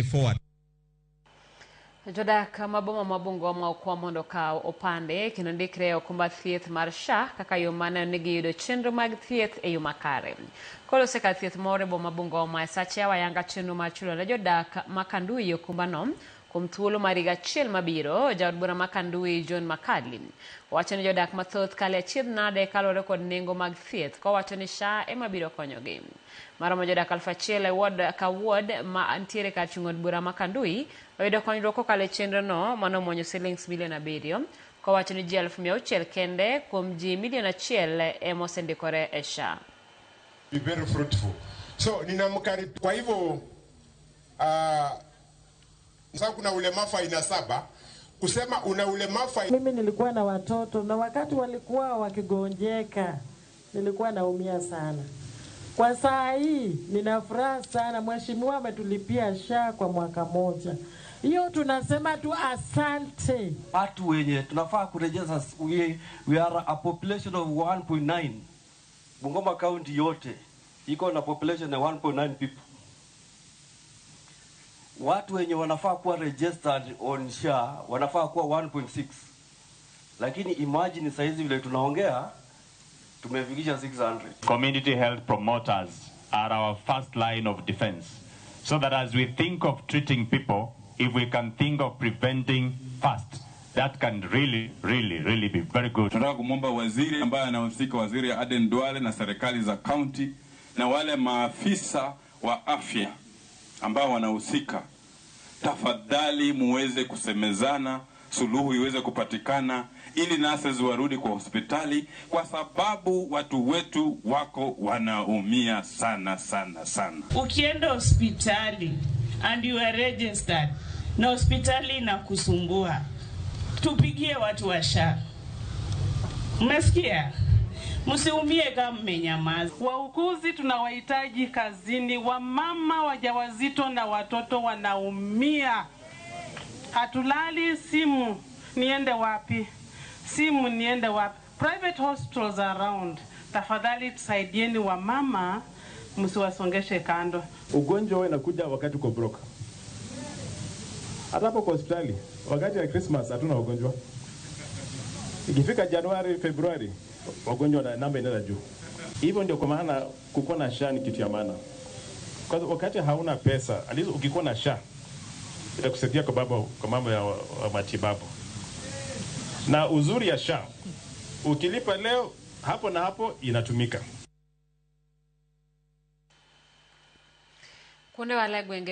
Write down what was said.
Forward. Jodak ma boma ma Bungoma okwa mondo okaw opande kendo ndikre e okumba thieth mar SHA kaka yo mar neno ni giyudo chenro mag thieth e yo makare. Kolose kar thieth moro e boma ma Bungoma e sach yawo ayanga chenro mar chulo ne jodak ma Kandui okumbano kuom thuolo mar higa achiel mabiro, jaod bura ma Kandui John Makali wacho ni jodak mathoth kale achiedh nade kaluwore kod nengo mag thieth kowacho ni SHA ema biro konyogi. Maromo jodak 1000 e ward ka ward ma ntiere kar chung' od bura ma Kandui oyudo konyruok kokalo e chenro no mano omuonyo silings milion 7 kowacho ni ji 600,000 kende kuom ji milion 1 ema osendikore e SHA. Be very fruitful. So ninamkaribisha. Kwa hivyo sasa kuna ulemavu aina 7. Kusema una ulemavu Mimi nilikuwa na watoto na wakati walikuwa wakigonjeka nilikuwa naumia sana. Kwa saa hii nina furaha sana, mheshimiwa ametulipia SHA kwa mwaka moja. Hiyo tunasema tu asante. Watu wenye tunafaa kurejeza, we are a population of 1.9. Bungoma County yote iko na population ya 1.9 people. Watu wenye wanafaa kuwa registered on SHA wanafaa kuwa 1.6. Lakini imagine saizi vile tunaongea tumefikisha 600. Community health promoters are our first line of defense. So that as we think of treating people, if we can think of preventing first, that can really, really, really be very good. Tunataka kumwomba waziri ambaye anahusika, Waziri Aden Duale na serikali za county na wale maafisa wa afya ambao wanahusika, tafadhali muweze kusemezana, suluhu iweze kupatikana ili nurses warudi kwa hospitali, kwa sababu watu wetu wako wanaumia sana sana sana. Ukienda hospitali and you are registered na hospitali inakusumbua, tupigie watu wa SHA. Mmesikia? Msiumie kama mmenyamaza. Wauguzi tunawahitaji kazini, wamama wajawazito na watoto wanaumia. Hatulali, simu niende wapi? Simu niende wapi? Private hospitals around. Tafadhali tusaidieni wamama, msiwasongeshe kando. Ugonjwa huwa inakuja wakati uko broke. Hata hapo kwa hospitali wakati ya Christmas hatuna ugonjwa. Ikifika Januari, Februari wagonjwa na namba inaenda juu. Hivyo ndio kwa maana kukuwa na SHA ni kitu ya maana. Kwa wakati hauna pesa, at least ukikuwa na SHA itakusaidia kwa mambo ya matibabu. Na uzuri ya SHA, ukilipa leo hapo na hapo inatumika. Kuonde wale gwenge